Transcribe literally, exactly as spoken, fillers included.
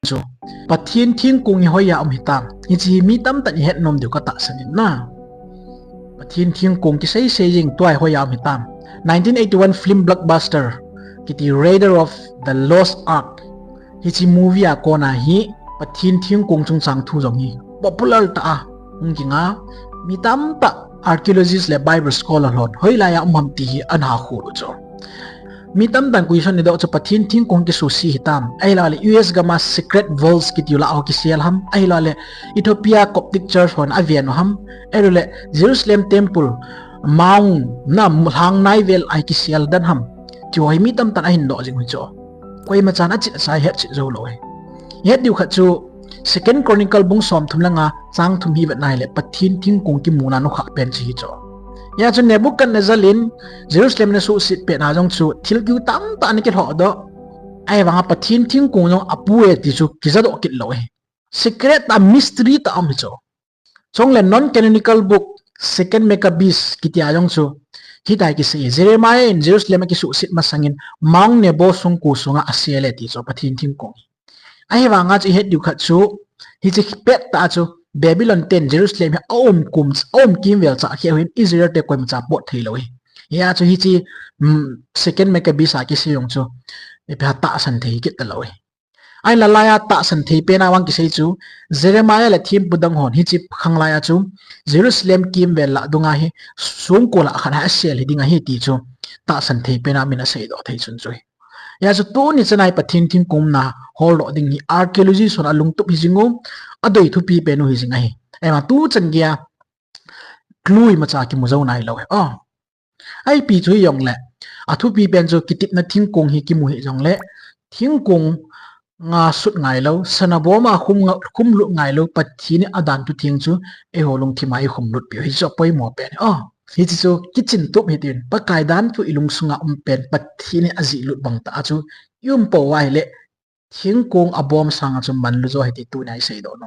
chu, Pathen thingkong hi hoiya um hitam. Hiche hi mi tamtah in ihet nom diu katahsan in na. Pathen thingkong kisei sei jing tua hi hoiya um hitam. Nineteen eighty-one film blockbuster kiti Raiders of the Lost Ark, hiche movie a kona hi Pathen thingkong chungchang thu jong hi popular tah a hung kinga, mi tamtah archaeologist le Bible scholar hon hoilaiya um ham ti hi ana khol u chu. Mi tamtah in question adoh chu Pathen thingkong kisuse hitam. Ahilouleh U S gam'a secret vaults kiti u lah a kisel ham. Ahilouleh Ethiopia Coptic Church hon aven u ham. Ahilouleh Jerusalem Temple Mount na lhang nai vel a kisel dan ham. Ti ho hi mi tamtah in ahin doh jing u chu. Koima chan achin achai hetchet jou lou hi. Ihet diu khat chu Second Chronicle bung somthum le nga chang thum hi ivet na hile Pathen thingkong kimuna nukhah pen chu hi chu. Hia chu Nebuchadnezzar in Jerusalem ana suhset pet na jong chu thil kiu tamtah ana kilhoh doh. Ahivanga Pathen thingkong jong apu e ti chu kija doh kit lou hi. Secret tah, mystery tah a um hi chu. Chule non-canonical book Second Maccabees kiti a jong chu hitia kisei, Jeremiah in Jerusalem akisuhset masangin Mount Nebo songko sunga asel e ti chu Pathen thingkong hi. Ahivanga chu ihet diu khat chu hiche pet tah a chu Babylon ten Jerusalem hi aum kum, aum kimvel chah kheu hin Israel te koima cha pot thei lou hi. Hia chu hiche, um, Second Maccabees a kisei jong chu ipi ham tahsan thei kit talou hi. Ahinla laiya tahsan thei pena vang kisei chu Jeremiah le thempu dang hon hiche khang laiya chu Jerusalem kimvel lah dunga hi songko lah khat hi asel hi ding ahi ti chu tahsan thei pena min asei doh thei chun chu hi. Hia chu tuni chana hi Pathen thingkong na holdoh ding hi archaeologist hon alungtup hi jing u, adei thupi pen u hi jing ahi. Ahivang tuchan geiya clue imacha kimu jou nailou hi. Oh. Ipi chu hijongle, athupi pen chu kitepna thingkong hi kimu hijongle, thingkong nga sut ngailou, sana boma khum nga, khum lut ngailou, Pathen in adan thu theng chu eiho lungthima ikhum lut piu hi chu apoimo pen. Oh, hiche chu kichen tup hitin, Pakai dan thu ilungsunga um pen Pathen in ajih lut bang tah a chu ium pou ahile, thingkong abom sanga chu manlu jo hi ti tunia isei doh nom.